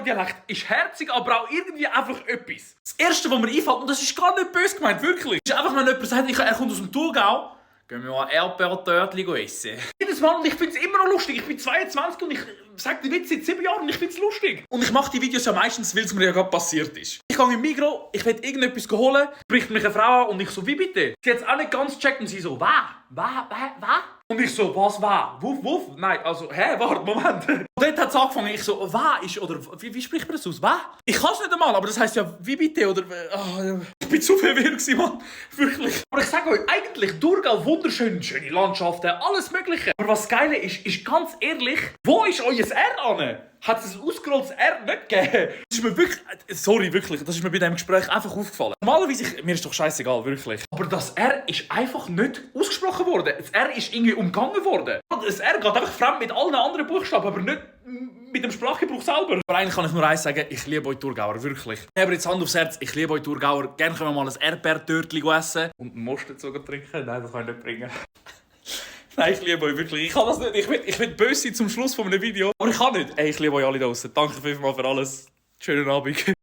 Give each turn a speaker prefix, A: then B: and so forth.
A: Dialekt ist herzig, aber auch irgendwie einfach etwas. Das Erste, was mir einfällt, und das ist gar nicht böse gemeint, wirklich, ist einfach, wenn jemand sagt, er kommt aus dem Thurgau, gehen wir mal Erdbeertörtchen essen. Jedes Mal, und ich finde es immer noch lustig. Ich bin 22 und ich sage die Witze seit 7 Jahren und ich finde es lustig. Und ich mache die Videos ja meistens, weil es mir ja gerade passiert ist. Ich gehe im Migros, ich will irgendetwas holen, spricht mich eine Frau an und ich so, wie bitte? Sie hat es auch nicht ganz gecheckt und sie so, was? Und ich so, was, was? Wuff? Nein, also, warte, Moment. Und dort hat es angefangen, ich so, was ist, oder wie spricht man das aus? Was? Ich kann es nicht einmal, aber das heisst ja, wie bitte, oder, ich bin zu verwirrt gewesen, Mann. Wirklich. Aber ich sage euch, eigentlich, Thurgau, wunderschön, schöne Landschaften, alles Mögliche. Aber was Geile ist ganz ehrlich, wo ist euer R an? Hat es ein ausgerolltes R nicht gegeben? Das ist mir wirklich, sorry, wirklich, das ist mir bei diesem Gespräch einfach aufgefallen. Normalerweise, mir ist doch scheißegal, wirklich. Aber das R ist einfach nicht ausgesprochen worden. Das R ist irgendwie umgangen worden. Das R geht einfach fremd mit allen anderen Buchstaben, aber nicht mit dem Sprachgebrauch selber. Aber eigentlich kann ich nur eins sagen, ich liebe euch Thurgauer, wirklich. Aber jetzt Hand aufs Herz, ich liebe euch Thurgauer. Gerne können wir mal ein Erdbeertörtchen essen. Und einen Most dazu trinken? Nein, das kann ich nicht bringen. Nein, ich liebe euch wirklich. Ich kann das nicht. Ich will böse sein zum Schluss von einem Video. Aber ich kann nicht. Ey, ich liebe euch alle da draussen. Danke vielmals für alles. Schönen Abend.